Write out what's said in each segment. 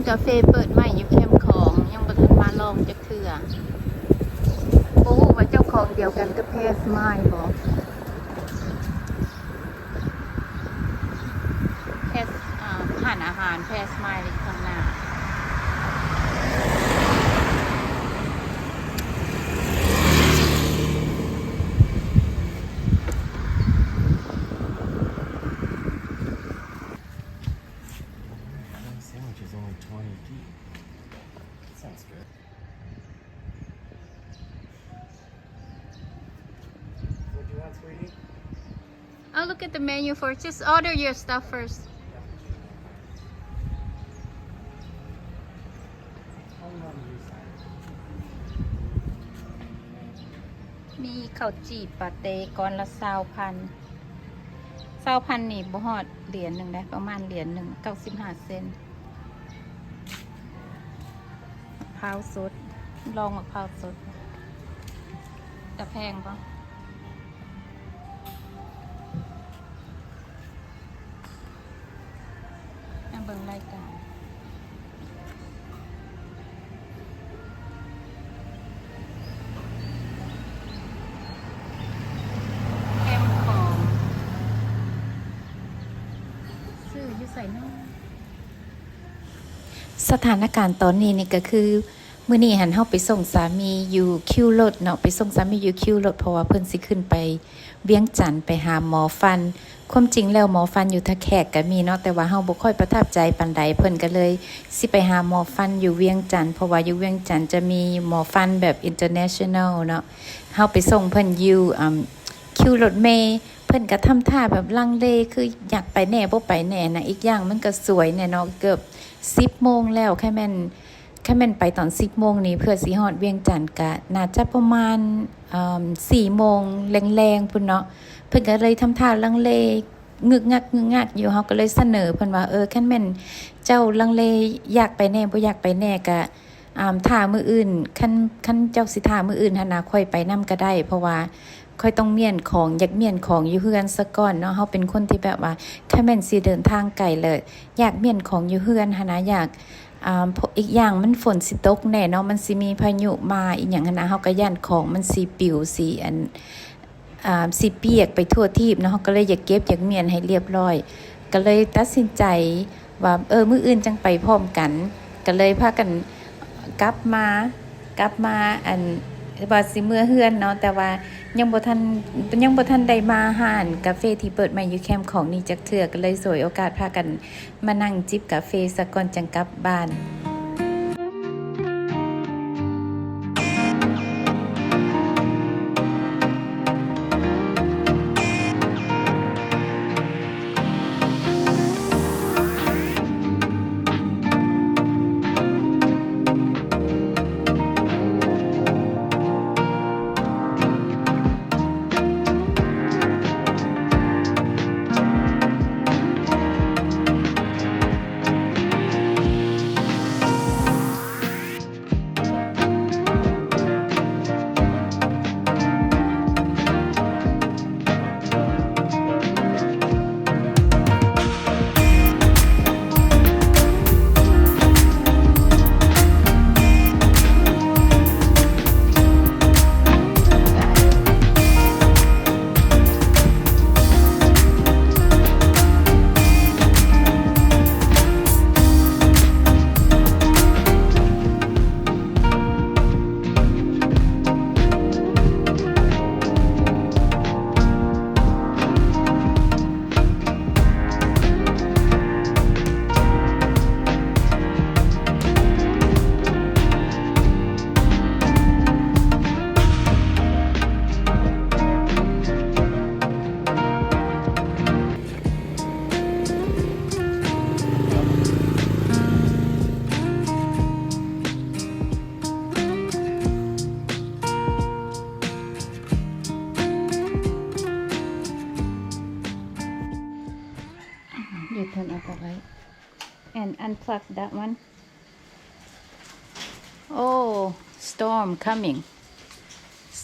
ກາເຟເປີດໃໝ່ຢູ່ແຄມຂອງ ຍັງບໍ່ທັນມາລອງຈັກເທື່ອ. ບໍ່ຮູ້ວ່າເຈົ້າຂອງດຽວກັນກັບແພສມາຍບໍ່? ແພສ ອ່າ ຮ້ານອາຫານແພສມາຍຢູ່ຂ້າງໜ້າ. Sandwich is only twenty. Sounds good. What do you want, sweetie? I'll look at the menu first. Just order your stuff first. ມີເຂົ້າຈີ່ປາເຕ້ກ້ອນລະຊາວພັນ. ຊາວພັນນີ້ບໍ່ຮອດຫຼຽນໜຶ່ງເດ້ ປະມານຫຼຽນໜຶ່ງ ເກົ້າສິບຫ້າເຊັນ. ໝາກພ້າວສົດ ລອງໝາກພ້າວສົດ ຈະແພງບໍ່? ມາເບິ່ງລາຍການ ແຄມຂອງ ຊື້ຢູ່ໃສນໍ? ສະຖານະການຕອນນີ້ນີ້ກະຄື ມື້ນີ້ຫັ້ນເຮົາໄປສົ່ງສາມີຢູ່ຄິວລົດເນາະ ໄປສົ່ງສາມີຢູ່ຄິວລົດ ເພາະວ່າເພິ່ນຊິຂຶ້ນໄປວຽງຈັນ ໄປຫາໝໍຟັນ. ຄວາມຈິງແລ້ວໝໍຟັນຢູ່ທ່າແຂກກະມີເນາະ ແຕ່ວ່າເຮົາບໍ່ຄ່ອຍປະທັບໃຈປານໃດ ເພິ່ນກະເລີຍຊິໄປຫາໝໍຟັນຢູ່ວຽງຈັນ ເພາະວ່າຢູ່ວຽງຈັນຈະມີໝໍຟັນແບບ international ເນາະ. ເຮົາໄປສົ່ງເພິ່ນຢູ່ ອາ ຄິວລົດເມ ເພິ່ນກະທຳທ່າແບບລັງເລ ຄືຢາກໄປແດ່ບໍ່ໄປແດ່ນະ. ອີກຢ່າງມັນກະສວຍແດ່ເນາະ ເກືອບສິບໂມງແລ້ວ ຄັນແມ່ນ ຄັນແມ່ນໄປຕອນສິບໂມງນີ້ ເພື່ອຊິຮອດວຽງຈັນກະໜ້າຈະປະມານ ເອີ່ມ ສີ່ໂມງແລງໆພຸ້ນເນາະ. ເພິ່ນກະເລີຍທຳທ່າລັງເລ ງຶກງັກງຶກງັກຢູ່ ເຮົາກະເລີຍສະເໜີເພິ່ນວ່າ ເອີ ຄັນແມ່ນເຈົ້າລັງເລ ຢາກໄປແດ່ບໍ່ຢາກໄປແດ່ກະ ອາ ຖ້າມື້ອື່ນ ຄັນ ຄັນເຈົ້າຊິຖ້າມື້ອື່ນຫັ້ນນະ ຂ້ອຍໄປນຳກະໄດ້ ເພາະວ່າຂ້ອຍຕ້ອງມ້ຽນຂອງ ຢາກມ້ຽນຂອງຢູ່ເຮືອນສາກ່ອນເນາະ. ເຮົາເປັນຄົນທີ່ແບບວ່າ ຄັນແມ່ນຊິເດີນທາງໄກແລ້ວ ຢາກມ້ຽນຂອງຢູ່ເຮືອນຫັ້ນນະ ຢາກ ອາ ອີກຢ່າງມັນຝົນຊິຕົກແດ່ເນາະ ມັນຊິມີພາຍຸມາອີ່ຫຍັງຫັ້ນນະ ເຮົາກະຢ້ານຂອງມັນຊິປິວ ຊິອັນ ອາ ຊິປຽກໄປທົ່ວທີບເນາະ ເຮົາກະເລີຍຢາກເກັບຢາກມ້ຽນໃຫ້ລຽບລ້ອຍ ກະເລີຍຕັດສິນໃຈວ່າ ເອີ ມື້ອື່ນຈັ່ງໄປພ້ອມກັນ ກະເລີຍພາກັນກັບມາ ກັບມາ ອັນ ວ່າຊິເມືອເຮືອນເນາະ ແຕ່ວ່າຍັງບໍ່ທັນ ຍັງບໍ່ທັນໄດ້ມາຮ້ານກາເຟທີ່ເປີດໃໝ່ຢູ່ແຄມຂອງນີ້ຈັກເທື່ອ ກະເລີຍສວຍໂອກາດພາກັນ ມານັ່ງຈິບກາເຟສາກ່ອນ ຈັ່ງກັບບ້ານ. You turn off the light and unplug that one. Oh, storm coming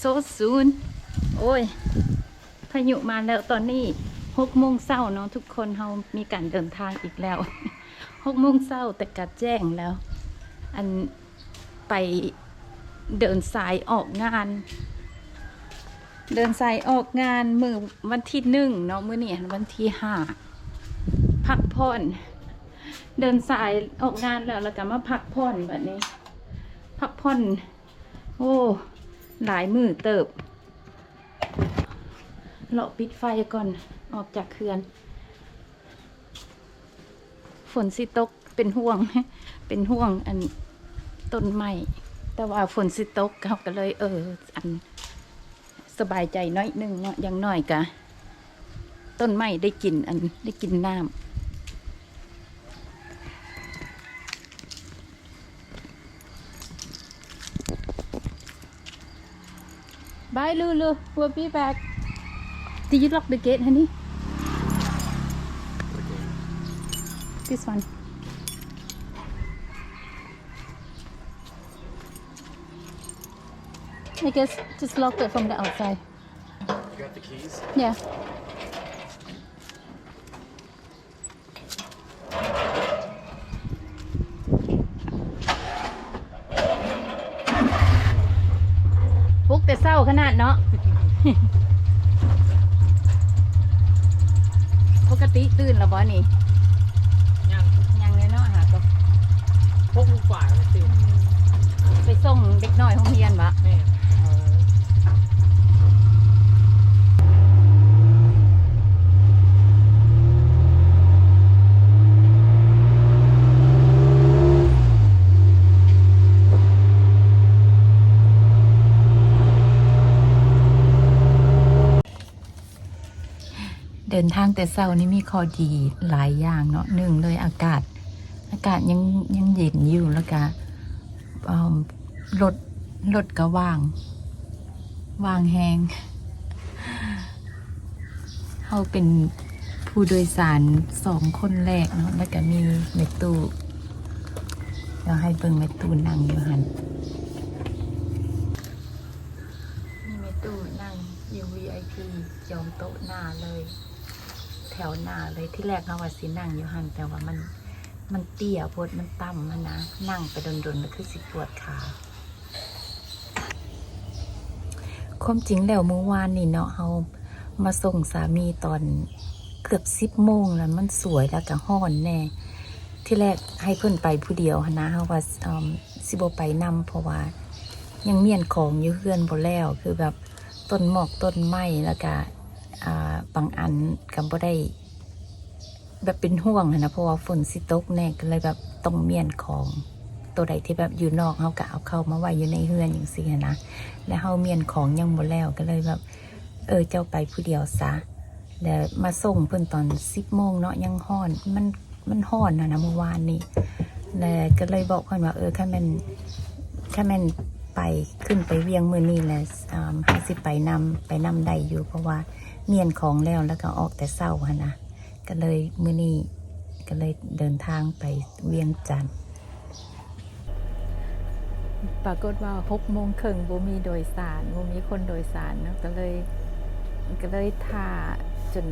so soon. ໂອ້ຍ ພາຍຸມາແລ້ວ. ຕອນນີ້ຫົກໂມງເຊົ້າເນາະ ທຸກຄົນ ເຮົາມີການເດີນທາງອີກແລ້ວ. ຫົກໂມງເຊົ້າ ແຕ່ກະແຈ້ງແລ້ວ. ອັນ ໄປເດີນສາຍອອກງານ ເດີນສາຍອອກງານມື້ວັນທີໜຶ່ງເນາະ, ມື້ນີ້ຫັ້ນວັນທີຫ້າ ພັກຜ່ອນ. ເດີນສາຍອອກງານແລ້ວ ແລ້ວກະມາພັກຜ່ອນບັດນີ້ ພັກຜ່ອນ. ໂອ້ ຫຼາຍມື້ເຕີບ. ເລາະປິດໄຟກ່ອນ ອອກຈາກເຮືອນ. ຝົນຊິຕົກ ເປັນຫ່ວງ ເປັນຫ່ວງອັນຕົ້ນໄມ້ ແຕ່ວ່າຝົນຊິຕົກ ເຮົາກໍເລີຍ ເອີ ອັນ ສະບາຍໃຈໜ້ອຍໜຶ່ງເນາະ, ຢ່າງໜ້ອຍກະຕົ້ນໄມ້ໄດ້ກິນ ອັນ ໄດ້ກິນນ້ຳ. Bye, Lulu. We'll be back. Did you lock the gate, honey? This one. I guess just lock it from the outside. You got the keys? Yeah. ປຸກແຕ່ເຊົ້າຂະໜາດເນາະ. ປົກກະຕິຕື່ນແລ້ວບໍ່ນີ້? ຍັງ ຍັງເລີຍເນາະ ຫາກໍຫົກໂມງປາຍແລ້ວຕື່ນ. ໄປສົ່ງເດັກນ້ອຍໂຮງຮຽນບໍ? ແມ່ນ. ເອີ. ເດີນທາງແຕ່ເຊົ້ານີ້ມີຂໍ້ດີຫຼາຍຢ່າງເນາະ. ໜຶ່ງເລີຍ ອາກາດ ອາກາດຍັງ ຍັງເຢັນຢູ່ ແລ້ວກະ ເອີ່ມ ລົດ ລົດກະວ່າງ ວ່າງແຮງ. ເຮົາເປັນຜູ້ໂດຍສານສອງຄົນແລກເນາະ ແລ້ວກະມີແມ່ຕູ້ ດຽວໃຫ້ເບິ່ງແມ່ຕູ້ນັ່ງຢູ່ຫັ້ນ. ມີແມ່ຕູ້ນັ່ງຢູ່ ວີໄອພີ ຈອງໂຕະໜ້າເລີຍ ແຖວໜ້າເລີຍ. ທີແລກເຮົາວ່າຊິນັ່ງຢູ່ຫັ້ນ ແຕ່ວ່າມັນ ມັນເຕ້ຍໂພດ ມັນຕ່ຳຫັ້ນນະ ນັ່ງໄປດົນໆ ແລ້ວຄືຊິປວດຂາ. ຄວາມຈິງແລ້ວມື້ວານນີ້ເນາະ ເຮົາມາສົ່ງສາມີຕອນເກືອບສິບໂມງ ແລ້ວມັນສວຍ ແລ້ວກະຮ້ອນແດ່. ທີແລກໃຫ້ເພິ່ນໄປຜູ້ດຽວຫັ້ນນະ ເຮົາວ່າ ເອີ່ມ ຊິບໍ່ໄປນຳ ເພາະວ່າຍັງມ້ຽນຂອງຢູ່ເຮືອນບໍ່ແລ້ວ ຄືແບບຕົ້ນໝອກຕົ້ນໄມ້ ແລ້ວກະ ອ່າ ບາງອັນກະບໍ່ໄດ້ ແບບເປັນຫ່ວງຫັ້ນນະ ເພາະວ່າຝົນຊິຕົກແດ່ ກໍເລີຍແບບຕ້ອງມ້ຽນຂອງ. ໂຕໃດທີ່ແບບຢູ່ນອກ ເຮົາກໍເອົາເຂົ້າມາໄວ້ຢູ່ໃນເຮືອນຈັ່ງຊີ້ຫັ້ນນະ ແລ້ວເຮົາມ້ຽນຂອງຍັງບໍ່ແລ້ວ ກໍເລີຍແບບ ເອີ ເຈົ້າໄປຜູ້ດຽວຊະ. ແລ້ວມາສົ່ງເພິ່ນຕອນສິບໂມງເນາະ ຍັງຮ້ອນ ມັນ ມັນຮ້ອນຫັ້ນນະມື້ວານນີ້. ແລ້ວກໍເລີຍບອກເພິ່ນວ່າ ເອີ ຄັນແມ່ນ ຄັນແມ່ນໄປ ຂຶ້ນໄປວຽງມື້ນີ້ແຫຼະ ເຮົາຊິໄປນຳ ໄປນຳໄດ້ຢູ່ ເພາະວ່າມ້ຽນຂອງແລ້ວ ແລ້ວກໍອອກແຕ່ເຊົ້າຫັ້ນນະ. ກໍເລີຍມື້ນີ້ກໍເລີຍເດີນທາງໄປວຽງຈັນ. ປາກົດວ່າຫົກໂມງເຄິ່ງບໍ່ມີໂດຍສານ ບໍ່ມີຄົນໂດຍສານເນາະ ກໍເລີຍ ກໍເລີຍຖ້າຈົນ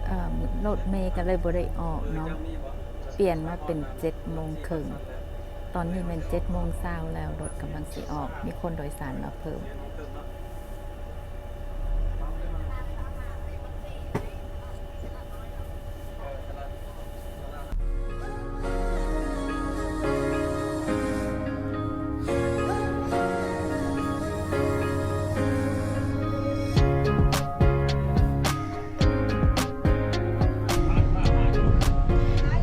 ເອີ່ມ ລົດເມກໍເລີຍບໍ່ໄດ້ອອກເນາະ. ປ່ຽນມາເປັນເຈັດໂມງເຄິ່ງ ຕອນນີ້ແມ່ນເຈັດໂມງຊາວແລ້ວ ລົດກຳລັງຊິອອກ ມີຄົນໂດຍສານມາເພີ່ມ.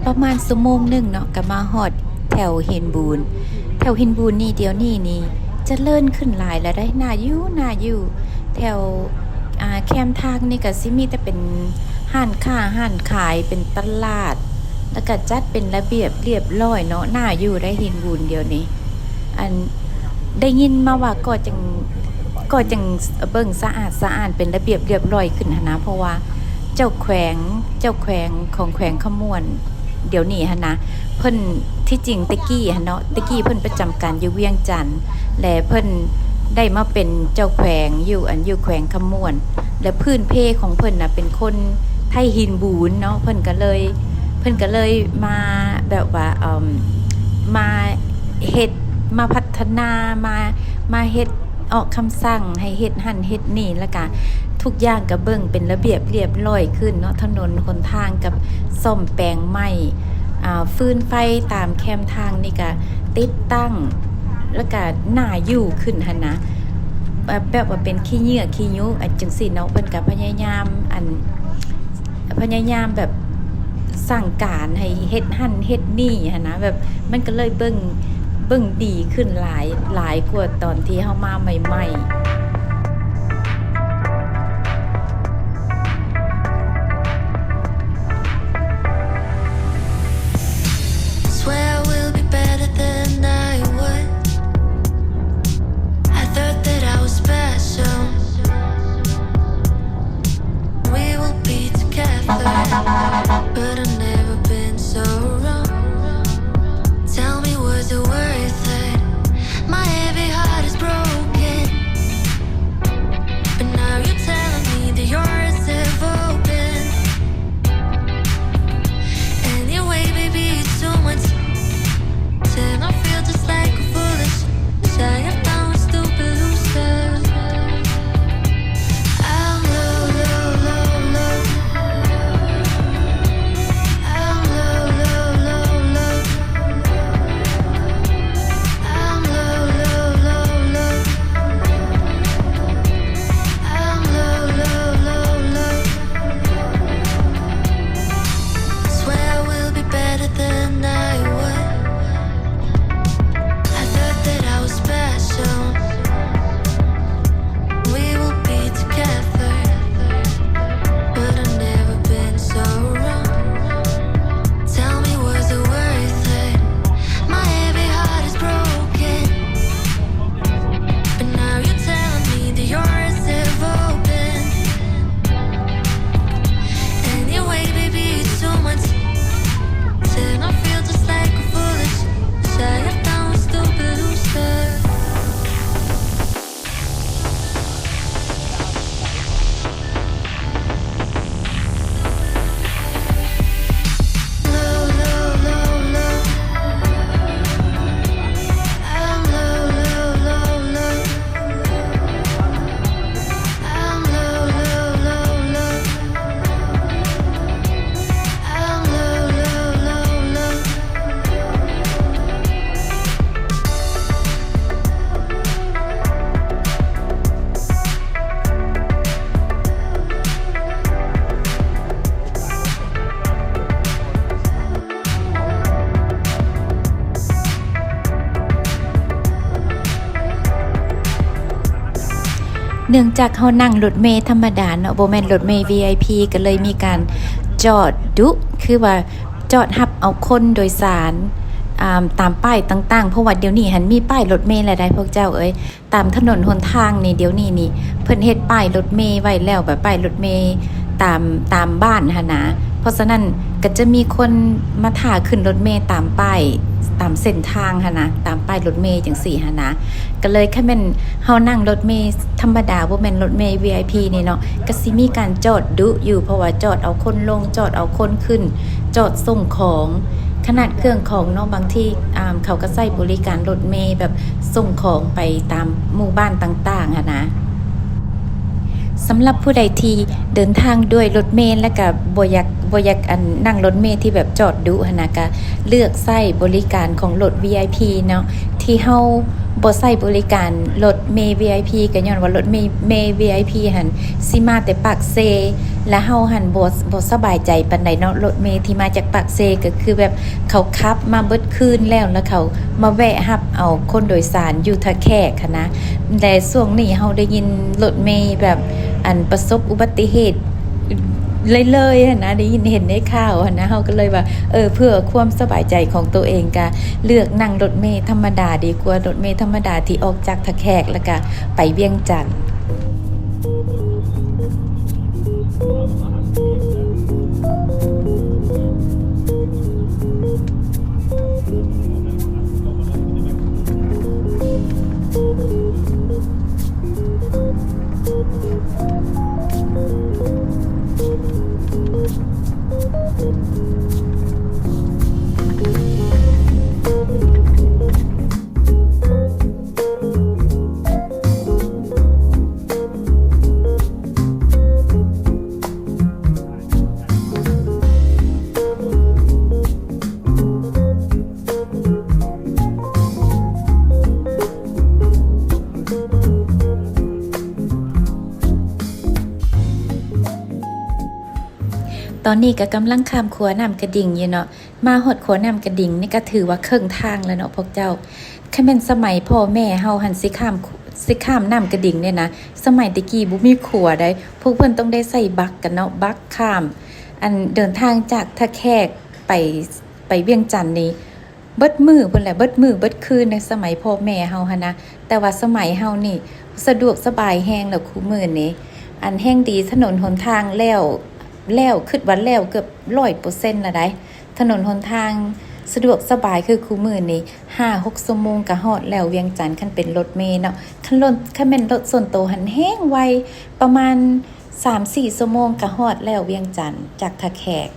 ປະມານຊົ່ວໂມງໜຶ່ງເນາະ ກໍມາຮອດແຖວຫີນບູນ. ແຖວຫີນບູນນີ້ ດຽວນີ້ນີ້ຈະເລີນຂຶ້ນຫຼາຍແລ້ວໄດ໋ ໜ້າຢູ່ ໜ້າຢູ່. ແຖວ ອ່າ ແຄມທາງນີ້ກໍຊິມີແຕ່ເປັນຮ້ານຄ້າຮ້ານຂາຍ ເປັນຕະຫຼາດ ແລ້ວກໍຈັດເປັນລະບຽບລຽບລ້ອຍເນາະ ໜ້າຢູ່ໄດ໋ຫີນບູນດຽວນີ້. ອັນ ໄດ້ຍິນມາວ່າກໍຈັ່ງ ກໍຈັ່ງເບິ່ງສະອາດສະອ້ານ ເປັນລະບຽບລຽບລ້ອຍຂຶ້ນຫັ້ນນະ ເພາະວ່າເຈົ້າແຂວງ ເຈົ້າແຂວງຂອງແຂວງຄຳມ່ວນດຽວນີ້ຫັ້ນນະ ເພິ່ນ ທີ່ຈິງແຕ່ກີ້ຫັ້ນເນາະ ແຕ່ກີ້ເພິ່ນປະຈຳການຢູ່ວຽງຈັນ ແລະ ເພິ່ນໄດ້ມາເປັນເຈົ້າແຂວງຢູ່ ອັນ ຢູ່ແຂວງຄຳມ່ວນ ແລະ ພື້ນເພຂອງເພິ່ນນະເປັນຄົນໄທຫີນບູນເນາະ ເພິ່ນກໍເລີຍ ເພິ່ນກໍເລີຍມາແບບວ່າ ເອີ່ມ ມາເຮັດ ມາພັດທະນາ ມາ ມາເຮັດ ອອກຄຳສັ່ງໃຫ້ເຮັດຫັ້ນເຮັດນີ້ ແລ້ວກະທຸກຢ່າງກະເບິ່ງເປັນລະບຽບລຽບລ້ອຍຂຶ້ນເນາະ, ຖະໜົນຫົນທາງກະສ້ອມແປງໃໝ່, ອາ ຟືນໄຟຕາມແຄມທາງນີ້ກະຕິດຕັ້ງ ແລ້ວກະໜ້າຢູ່ຂຶ້ນຫັ້ນນະ, ແບບ ແບບວ່າເປັນຂີ້ເຫຍື້ອຂີ້ຍຸ ອາ ຈັ່ງຊີ້ເນາະ. ເພິ່ນກະພະຍາຍາມ ອັນ ພະຍາຍາມແບບສັ່ງການໃຫ້ເຮັດຫັ້ນເຮັດນີ້ຫັ້ນນະ, ແບບມັນກໍເລີຍເບິ່ງ ເບິ່ງດີຂຶ້ນຫຼາຍ ຫຼາຍກວ່າຕອນທີ່ເຮົາມາໃໝ່ໆ. Swear I will be better than I was. I thought that I was special. We will be together, but I've never been so wrong. Tell me, was it worth it? My heavy heart is broken, but now you're telling me that yours have open. Anyway, baby, it's too much. Then I feel just like a foolish, shy and dumb, stupid loser. I'm low, low, low, low. I'm low, low, low, low. I'm low, low, low, low. I'm low, low, low, low. Swear I will be better than I was. I thought that I was special. We will be together, but I've never been so wrong. Tell me, was it worth it? My heavy heart is broken, but now you're telling me that yours have open. Anyway, baby, it's too much. Then I feel just like a foolish, shy and dumb, stupid loser. I'm low, low, low, low. I'm low, low, low, low. ເນື່ອງຈາກເຮົານັ່ງລົດເມທຳມະດາເນາະ ບໍ່ແມ່ນລົດເມວີໄອພີ ກໍເລີຍມີການຈອດດຸ ຄືວ່າຈອດຮັບເອົາຄົນໂດຍສານ ອາ ຕາມປ້າຍຕ່າງໆ ເພາະວ່າດຽວນີ້ຫັ້ນມີປ້າຍລົດເມແລ້ວໃດ໋ພວກເຈົ້າເອີຍ. ຕາມຖະໜົນຫົນທາງນີ້ ດຽວນີ້ນີ້ ເພິ່ນເຮັດປ້າຍລົດເມໄວ້ແລ້ວ ແບບປ້າຍລົດເມຕາມ ຕາມບ້ານຫັ້ນນະ. ເພາະສະນັ້ນກໍຈະມີຄົນມາຖ້າຂຶ້ນລົດເມຕາມປ້າຍ ຕາມເສັ້ນທາງຫັ້ນນະ ຕາມປ້າຍລົດເມຈັ່ງຊີ້ຫັ້ນນະ. ກໍເລີຍ ຄັນແມ່ນເຮົານັ່ງລົດເມທຳມະດາ ບໍ່ແມ່ນລົດເມວີໄອພີນີ້ເນາະ ກໍຊິມີການຈອດດຸຢູ່ ເພາະວ່າຈອດເອົາຄົນລົງ ຈອດເອົາຄົນຂຶ້ນ ຈອດສົ່ງຂອງ ຂະໜາດເຄື່ອງຂອງເນາະ ບາງທີ ອາ ເຂົາກໍໃຊ້ບໍລິການລົດເມແບບສົ່ງຂອງໄປຕາມໝູ່ບ້ານຕ່າງໆຫັ້ນນະ. ສຳລັບຜູ້ໃດທີ່ເດີນທາງດ້ວຍລົດເມ ແລ້ວກໍບໍ່ຢາກ ບໍ່ຢາກ ອັນ ນັ່ງລົດເມທີ່ແບບຈອດດຸຫັ້ນນະ ກໍເລືອກໃຊ້ບໍລິການຂອງລົດວີໄອພີເນາະ. ທີ່ເຮົາບໍ່ໃຊ້ບໍລິການລົດເມວີໄອພີ ກໍຍ້ອນວ່າລົດເມ ເມວີໄອພີຫັ້ນຊິມາແຕ່ປາກເຊ ແລະ ເຮົາຫັ້ນບໍ່ ບໍ່ສະບາຍໃຈປານໃດເນາະ. ລົດເມທີ່ມາຈາກປາກເຊກໍຄືແບບເຂົາຂັບມາເບິດຄືນແລ້ວ ແລ້ວເຂົາມາແວະຮັບເອົາຄົນໂດຍສານຢູ່ທ່າແຂກຫັ້ນນະ. ແລະ ຊ່ວງນີ້ເຮົາໄດ້ຍິນລົດເມແບບ ອັນ ປະສົບອຸບັດຕິເຫດ ເລື້ອຍໆຫັ້ນນະ ໄດ້ຍິນເຫັນໃນຂ່າວຫັ້ນນະ ເຮົາກໍເລີຍວ່າ ເອີ ເພື່ອຄວາມສະບາຍໃຈຂອງໂຕເອງ ກະເລືອກນັ່ງລົດເມທຳມະດາດີກວ່າ ລົດເມທຳມະດາທີ່ອອກຈາກທ່າແຂກ ແລ້ວກະໄປວຽງຈັນ. ເ ຕອນນີ້ກໍກຳລັງຂ້າມຂົວນ້ຳກະດິງຢູ່ເນາະ, ມາຮອດຂົວນ້ຳກະດິງນີ້ກໍຖືວ່າເຄິ່ງທາງແລ້ວເນາະພວກເຈົ້າ. ຄັນແມ່ນສະໄໝພໍ່ແມ່ເຮົາຫັ້ນ ຊິຂ້າມ ຊິຂ້າມນ້ຳກະດິງນີ້ນະ, ສະໄໝແຕ່ກີ້ບໍ່ມີຂົວໃດ໋, ພວກເພິ່ນຕ້ອງໄດ້ໃຊ້ບັກກັນເນາະ, ບັກຂ້າມ. ອັນເດີນທາງຈາກທ່າແຂກໄປ ໄປວຽງຈັນນີ້ ເບິດມື້ພຸ້ນແຫຼະ, ເບິດມື້ເບິດຄືນໃນສະໄໝພໍ່ແມ່ເຮົາຫັ້ນນະ. ແຕ່ວ່າສະໄໝເຮົານີ້ສະດວກສະບາຍແຮງແລ້ວຄູ່ມື້ນີ້. ອັນແຮ່ງດີຖະໜົນຫົນທາງແລ້ວ ແລ້ວ ຄິດວ່າແລ້ວເກືອບຮ້ອຍເປີເຊັນລະໃດ໋. ຖະໜົນຫົນທາງສະດວກສະບາຍຄືຄູ່ມື້ນີ້, ຫ້າຫົກຊົ່ວໂມງກໍຮອດແລ້ວວຽງຈັນ ຄັນເປັນລົດເມເນາະ. ຄັນລົດ ຄັນແມ່ນລົດສ່ວນໂຕຫັ້ນແຮງໄວ, ປະມານ ສາມສີ່ຊົ່ວໂມງກໍຮອດແລ້ວວຽງຈັນ ຈາກທ່າແຂກ.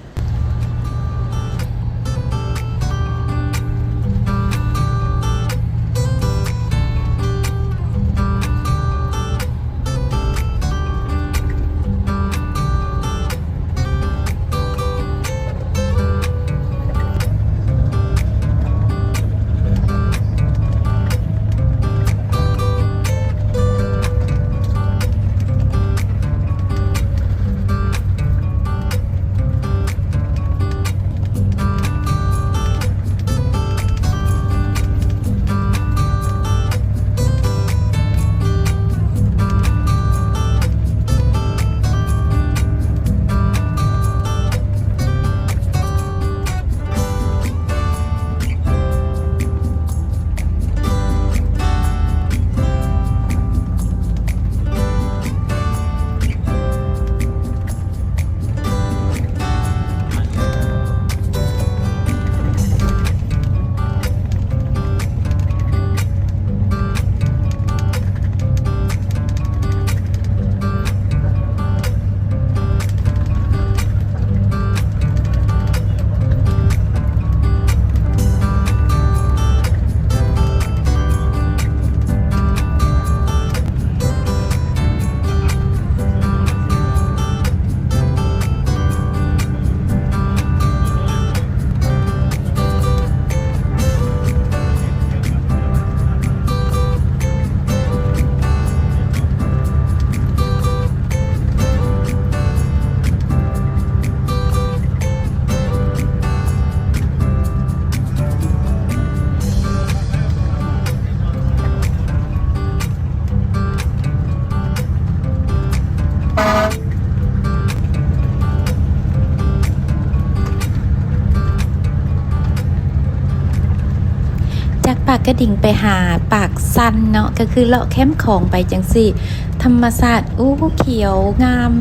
ຈາກປາກກະດິງໄປຫາປາກຊັນເນາະ, ກໍຄືເລາະແຄມຂອງໄປຈັ່ງຊີ້. ທຳມະຊາດ ໂອ້ ຂຽວງາມ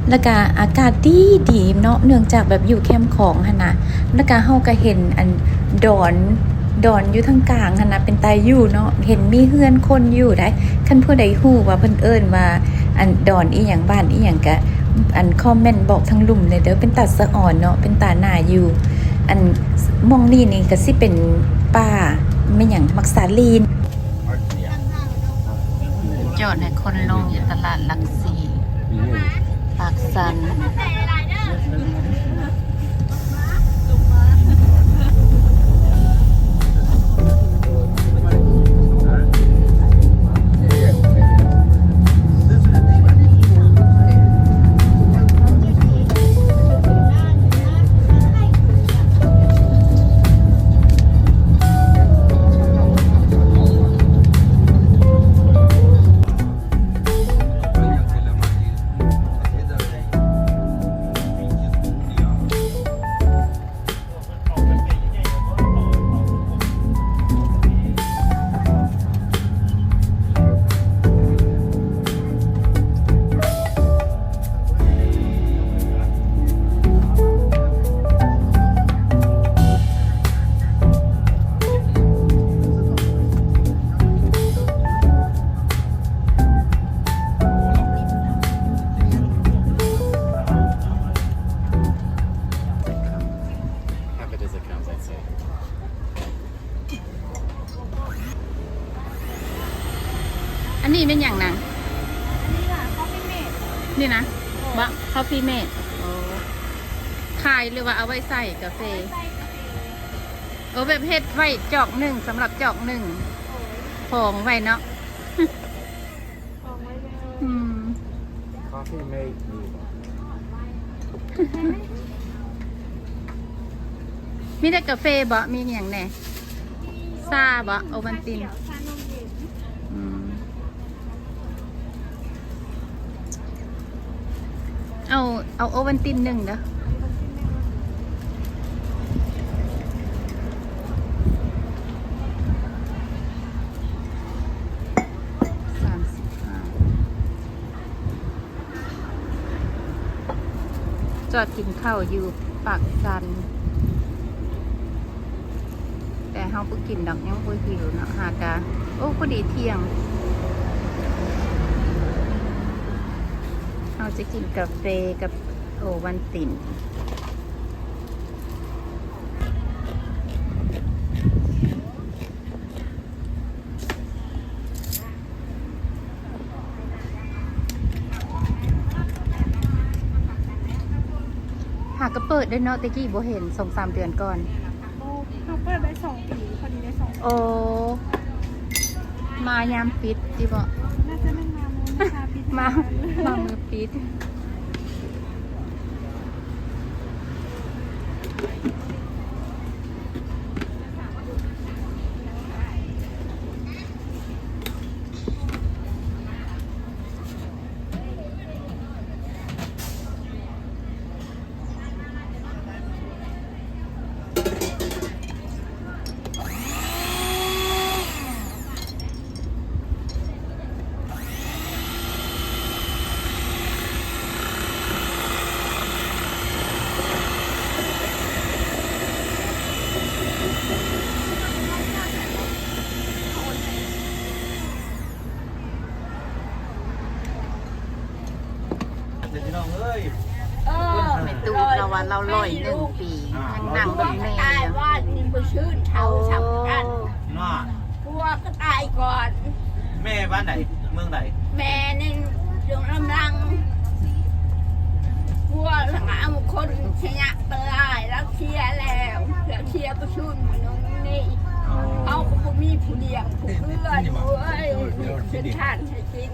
ແລ້ວກະອາກາດດີໆເນາະ, ເນື່ອງຈາກແບບຢູ່ແຄມຂອງຫັ້ນນະ. ແລ້ວກະເຮົາກະເຫັນອັນດອນ ດອນຢູ່ທາງກາງຫັ້ນນະ ເປັນຕາຢູ່ເນາະ, ເຫັນມີເຮືອນຄົນຢູ່ໃດ໋. ຄັນຜູ້ໃດຮູ້ວ່າເພິ່ນເອີ້ນວ່າອັນດອນອີ່ຫຍັງ ບ້ານອີ່ຫຍັງ ກະອັນຄອມເມັນບອກທາງລຸ່ມແດ່ເດີ, ເປັນຕາສະອອນເນາະ ເປັນຕາໜ້າຢູ່. ອັນ ໝ່ອງນີ້ນີ້ກະຊິເປັນປ່າ ແມ່ນຫຍັງ ໝາກສາລີນ. ຈອດໃຫ້ຄົນລົງຢູ່ຕະຫຼາດຫຼັກສີ່ ປາກຊັນ. Have it as it comes, I'd say. ອັນນີ້ແມ່ນຫຍັງນະ? ອັນນີ້ລະ ຄອບຟີເມດ ນີ້ນະ ໂດຍ ບໍ່ ຄອບຟີເມດ. ໂອ້ ຂາຍ ຫຼືວ່າເອົາໄວ້ໃສ່ກາເຟ? ເອົາໄວ້ໃສ່ກາເຟ. ໂອ້ ແບບເຮັດໄວ້ຈອກໜຶ່ງ ສຳລັບຈອກໜຶ່ງ ໂດຍ ຂອງໄວ້ເນາະ. ອືມ ຄອບຟີເມດ ມີບໍ່? ມີແຕ່ກາເຟບໍ? ມີຫຍັງແດ່? ຊາບໍ? ໂອວັນຕິນ. ອືມ. ເອົາ ເອົາໂອວັນຕິນໜຶ່ງເດີ. ສາມສິບຫ້າ. ຈອດກິນເຂົ້າຢູ່ປາກຊັນ ແຕ່ເຮົາບໍ່ກິນດອກ ຍັງບໍ່ຫິວເນາະ ຫາກະ ໂອ້ ພໍດີທ່ຽງ. ເຮົາຈະກິນກາເຟກັບໂອວັນຕິນ. ຫາກະເປີດໄດ້ເນາະ ແຕ່ກີ້ບໍ່ເຫັນ ສອງສາມເດືອນກ່ອນ. ໂອ້ ເຮົາເປີດໄດ້ສອງປີ ພໍດີໄດ້ສອງປີ. ໂອ້ ມາຍາມປິດຕິບໍ? ໜ້າຈະແມ່ນມາມື້ ມາ ມາມື້ປິດ. ພີ່ນ້ອງເອີຍ ເອີ ແມ່ຕູ້ລາວວ່າລາວລອຍໜຶ່ງປີ ອ່າ ຍັງນັ່ງລົດເມຢູ່. ຕາຍວ່ານີ້ບໍ່ຊື່ນເທົ່າຊ້ຳກັນ ເນາະ. ຜົວກໍຕາຍກ່ອນ. ແມ່ບ້ານໃດ? ເມືອງໃດ? ແມ່ນີ້ຢູ່ນຳຫຼັງ. ຜົວລະເອົາຄົນຊະຍະໄປຫຼາຍ ລາວເສຍແລ້ວ ລາວເສຍປະຊຸນນີ້. ເຮົາກໍບໍ່ມີຜູ້ລ້ຽງຜູ້ເຫຼືອຢູ່ເອີຍ ເຮັດທານໃຫ້ກິນ.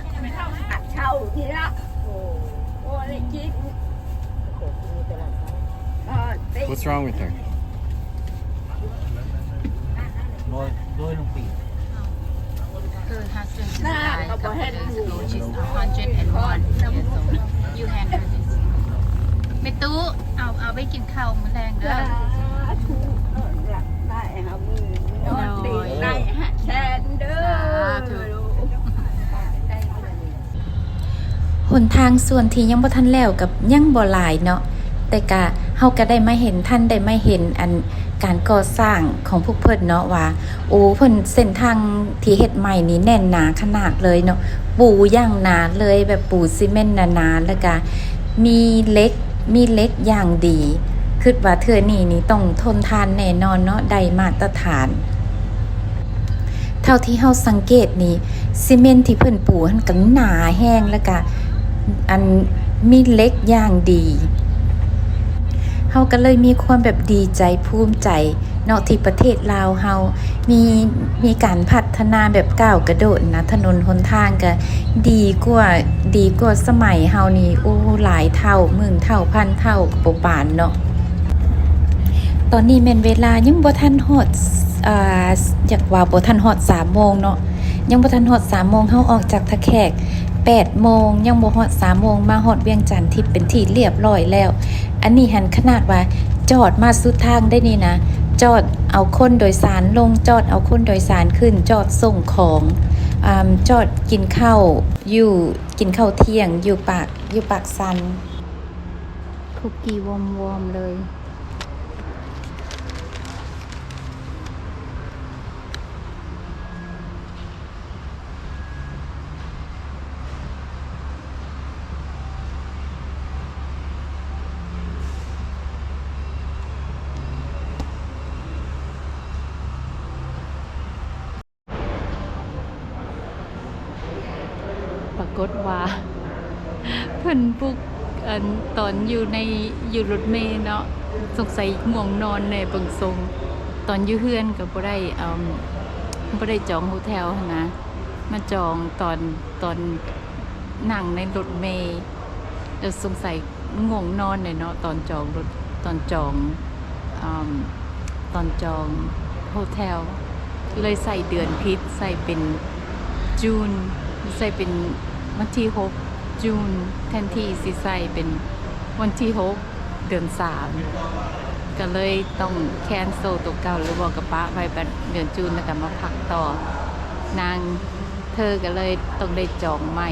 ເຊົ້ານີ້ລະ ໂອ້ ບໍ່ໄດ້ກິນ. What's wrong with her? ໂດຍ ໂດຍ Her husband just died a couple days ago. She's a hundred and one years old. You hand her this. ແມ່ຕູ້ ເອົາ ເອົາໄປກິນເຂົ້າມື້ແລງເດີ. ສາທຸ ຢາກໄດ້ຫາໝື່ນ ໂດຍ ນອນຕີນໄດ້ຫາແສນເດີ. ສາທຸ. ຫົນທາງສ່ວນທີ່ຍັງບໍ່ທັນແລ້ວກໍຍັງບໍ່ຫຼາຍເນາະ ແຕ່ກະ ເຮົາກໍໄດ້ມາເຫັນ ທັນໄດ້ມາເຫັນອັນການກໍ່ສ້າງຂອງພວກເພິ່ນເນາະ ວ່າ ໂອ້ ເພິ່ນ ເສັ້ນທາງທີ່ເຮັດໃໝ່ນີ້ແໜ້ນໜາຂະໜາດເລີຍເນາະ ປູຢ່າງໜາເລີຍ ແບບປູຊີເມັນໜາໆ ແລ້ວກະມີເຫຼັກ ມີເຫຼັກຢ່າງດີ. ຄິດວ່າເທື່ອນີ້ນີ້ຕ້ອງທົນທານແນ່ນອນເນາະ ໄດ້ມາດຕະຖານ. ເທົ່າທີ່ເຮົາສັງເກດນີ້ ຊີເມັນທີ່ເພິ່ນປູຫັ້ນກໍໜາແຮງ ແລ້ວກະ ອັນ ມີເຫຼັກຢ່າງດີ. ເຮົາກໍເລີຍມີຄວາມແບບດີໃຈ ພູມໃຈເນາະ ທີ່ປະເທດລາວເຮົາມີ ມີການພັດທະນາແບບກ້າວກະໂດດນະ ຖະໜົນຫົນທາງກໍດີກວ່າ ດີກວ່າສະໄໝເຮົານີ້ ໂອ້ ຫຼາຍເທົ່າ ໝື່ນເທົ່າ ພັນເທົ່າກໍບໍ່ປານເນາະ. ຕອນນີ້ແມ່ນເວລາຍັງບໍ່ທັນຮອດ ອ່າ ຢາກວ່າບໍ່ທັນຮອດສາມໂມງເນາະ ຍັງບໍ່ທັນຮອດສາມໂມງ ເຮົາອອກຈາກທ່າແຂກແປດໂມງ ຍັງບໍ່ຮອດສາມໂມງ ມາຮອດວຽງຈັນທີ່ເປັນທີ່ລຽບຮ້ອຍແລ້ວ. ອັນນີ້ຫັ້ນຂະໜາດວ່າຈອດມາສຸດທາງໄດ໋ນີ້ນະ ຈອດເອົາຄົນໂດຍສານລົງ ຈອດເອົາຄົນໂດຍສານຂຶ້ນ ຈອດສົ່ງຂອງ ອ່າ ຈອດກິນເຂົ້າຢູ່ ກິນເຂົ້າທ່ຽງຢູ່ປາກ ຢູ່ປາກຊັນ. ຄຸກກີ້ວອມໆເລີຍ. ປາກົດວ່າເພິ່ນປຸກ ອັນ ຕອນຢູ່ໃນ ຢູ່ລົດເມເນາະ ສົງໄສງ່ວງນອນແດ່ເບິ່ງຊົງ. ຕອນຢູ່ເຮືອນກໍບໍ່ໄດ້ ເອີ່ມ ບໍ່ໄດ້ຈອງໂຮເທວຫັ້ນນະ ມາຈອງຕອນ ຕອນນັ່ງໃນລົດເມ. ແລ້ວສົງໄສງ່ວງນອນແຫຼະເນາະ ຕອນຈອງລົດ ຕອນຈອງ ອາ ຕອນຈອງໂຮເທວ ເລີຍໃສ່ເດືອນຜິດ ໃສ່ເປັນຈູນ ໃສ່ເປັນວັນທີຫົກ ຈູນ ແທນທີ່ຊິໃສ່ເປັນວັນທີຫົກ ເດືອນສາມ ກໍເລີຍຕ້ອງແຄນເຊິລໂຕເກົ່າ ຫຼືວ່າກໍປະໄວ້ບັດເດືອນຈູນ ແລ້ວກໍມາພັກຕໍ່. ນາງ ເທີກໍເລີຍຕ້ອງໄດ້ຈອງໃໝ່.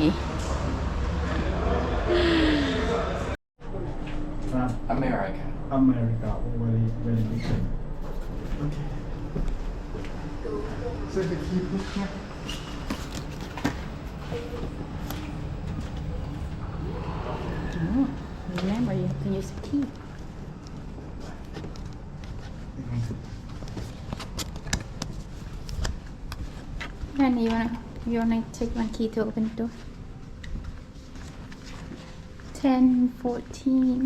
America. America, oh, very, very good. Okay. So the key book here. ໂອ້ ມີແລ້ວ ບໍ່ you can use the key. Then you wanna, you wanna take one key to open the door? Ten, fourteen,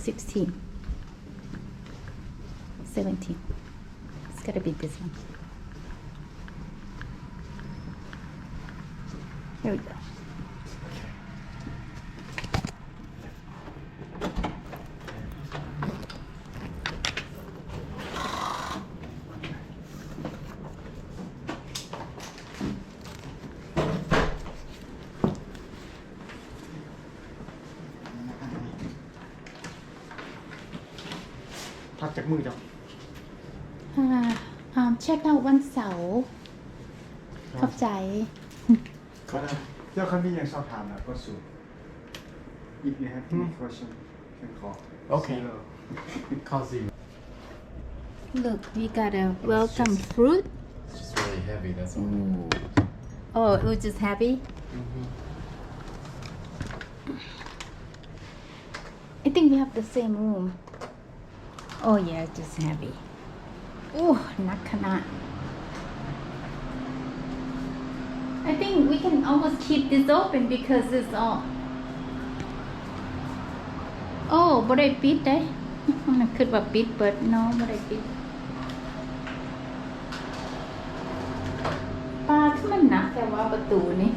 sixteen, seventeen. It's gotta be this one. Here we go. ພັກຈັກມື້ເຈົ້າ? ອ່າ ອ່າ ເຊັກເອົາວັນເສົາ. ຂອບໃຈ. ເຈົ້າ ຄັນມີຫຍັງສອບຖາມນະ ກໍສູນ If you have any question, you can call. Okay. Zero. Call zero. Look, we got a welcome fruit. It's just really heavy, that's all. Ooh. Oh, it was just heavy? Mm-hmm. I think we have the same room. Oh yeah, just heavy. ໂອ້ ໜັກຂະໜາດ. I think we can almost keep this open because it's all, oh ບໍ່ໄດ້ປິດເດ້. ຄິດວ່າປິດເບິດເນາະ ບໍ່ໄດ້ປິດ. ປາ ຄືມັນໜັກແທ້ວ່າປະຕູນີ້.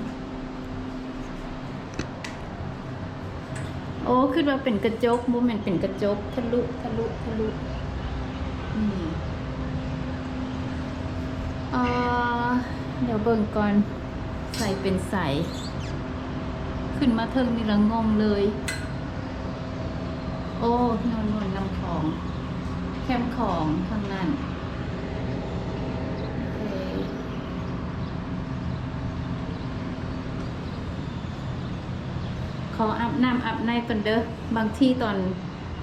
ໂອ້ ຄິດວ່າເປັນກະຈົກ ບໍ່ແມ່ນເປັນກະຈົກ ທະລຸ ທະລຸ ທະລຸ. ນີ້ ເອີ ດຽວເບິ່ງກ່ອນ ໃສເປັນໃສ. ຂຶ້ນມາເທິງນີ້ລະງົງເລີຍ. ໂອ້ ໂນ່ນໆ ນຳຂອງ ແຄມຂອງທາງນັ້ນ. ໂອເຄ ຂໍອາບນ້ຳອາບໃນກ່ອນເດີ້. ບາງທີຕອນ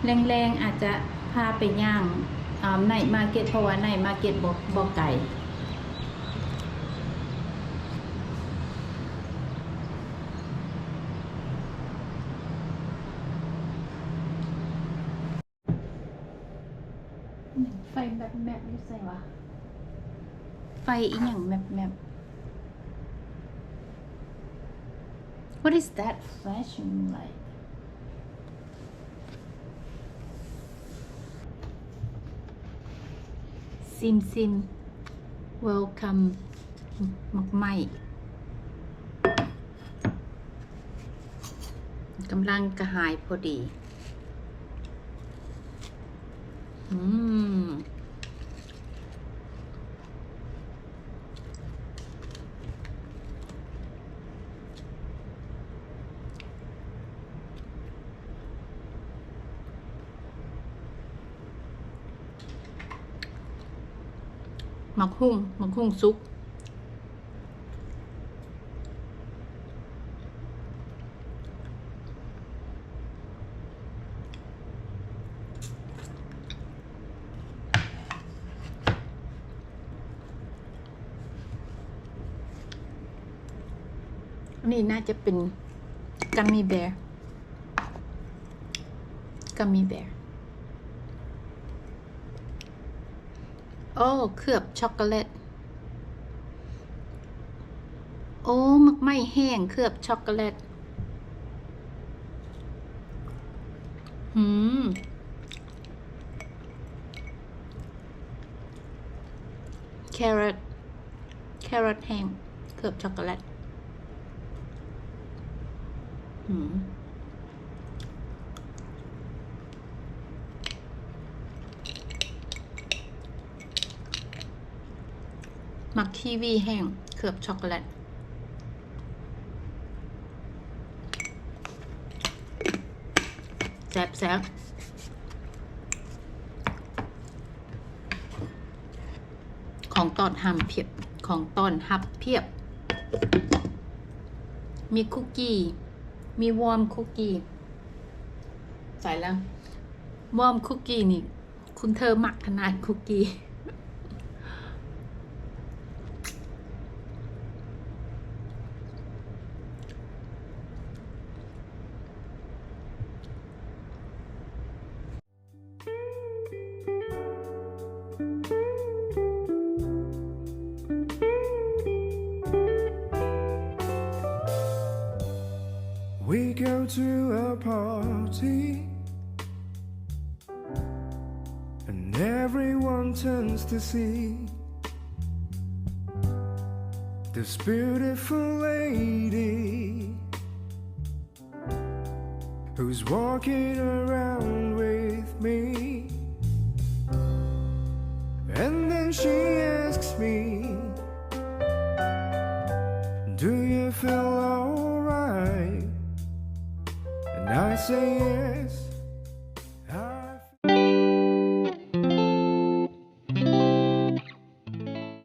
ແລງໆ ອາດຈະພາໄປຍ່າງ ອາ ໄນທ໌ມາເກັດ ເພາະວ່າໄນທ໌ມາເກັດບໍ່ ບໍ່ໄກ. ໄຟແມັບໆ ຢູ່ໃສວະ? ໄຟອີ່ຫຍັງແມັບໆ? What is that flashing light? ຊິມໆ welcome ໝາກໄມ້ ກຳລັງກະຫາຍພໍດີ. ອືມ ໝາກຫຸ່ງ ໝາກຫຸ່ງສຸກ. ອັນນີ້ໜ້າຈະເປັນ gummy bear gummy bear. ໂອ້ ເຄືອບຊັອກໂກແລັດ. ໂອ້ ໝາກໄມ້ແຫ້ງເຄືອບຊັອກໂກແລັດ. ຫືມ ແຄຣອດ ແຄຣອດແຫ້ງ. ເຄືອບຊັອກໂກແລັດ. ອືມ ມັກຄີວີແຫ້ງເຄືອບຊັອກໂກແລັດ. ແຊບໆ. ຂອງຕ້ອນຮັບພຽບ ຂອງຕ້ອນຮັບພຽບ. ມີຄຸກກີ້ ມີວອມຄຸກກີ້. ໃສ່ແລ້ວ ວອມຄຸກກີ້ນີ້ ຄຸນເທີມັກຂະໜາດຄຸກກີ້. We go to a party and everyone turns to see this beautiful lady who's walking around with me. And then she asks me, "Do you feel alright?" And I say, "Yes,